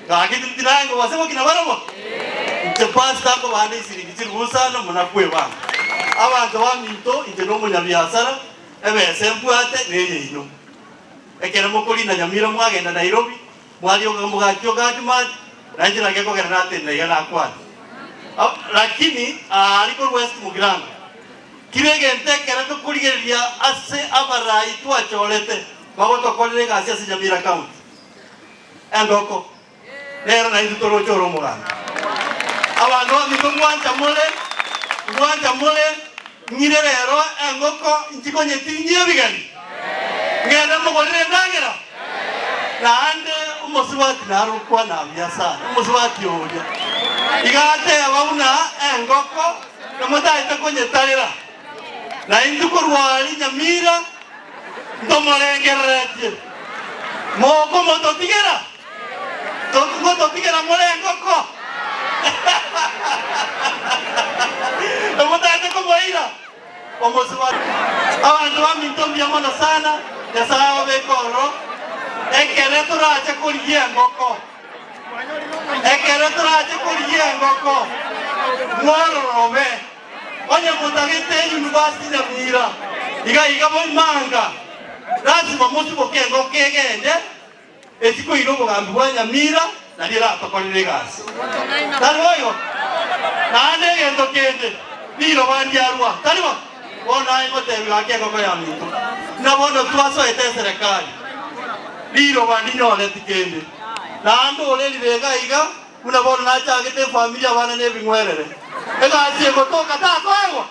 Gaki tinaye ngobase gokina barabwo? Inche pastor nkobande isiringi chilifu isano muna kwebanga. Abanto baminto inche nomonyabiasara, ebesa embwate neyeino. Ekero mokorina Nyamira mwagenda Nairobi, mwarioka mogachia Ogadmart, nainche naki ekogera natenena iga nakwana. Lakini aria korwa West Mugirango, kira egento ekere tokorigereria ase abarai twachorete bagotokorera egasi ase Nyamira County. Engoko nero naintwe toroche ore omoganda. Abanto baminto ngwancha more, ngwancha more, ng'ire rero engoko nchikonyetinyia ebigeni, ngende mogorere endagera. Naende omosubati naro okwana buya sana, omosubati oria iga ateba buna engoko namotaete konyetarera, naintwe korwa aria Nyamira Ntomorengereretie, mokomototigera? Ngototigera more engoko? Omotagete komoira omosubati. Abanto baminto mbuya mono sana, Nyasae ababeke ororo, ekere torache korigia engoko, ekere torache korigia engoko, mwororobe. Onye motagete university Nyamira iga iga boimanga lasima mosiboke engoko egende esi koira obogambi bwa Nyamira nario eratokorere egasi. Tari boigo? Naende egento kende riroba ndiarua tari bo? Bono aye ngotebi gaki engoko yaminto buna bono twasoete eserekari riroba ndinyoreti kende naende ore ribe iga iga Buna bono nachagete efamiri abana nebing'werere, egasi egotoka takoegwa.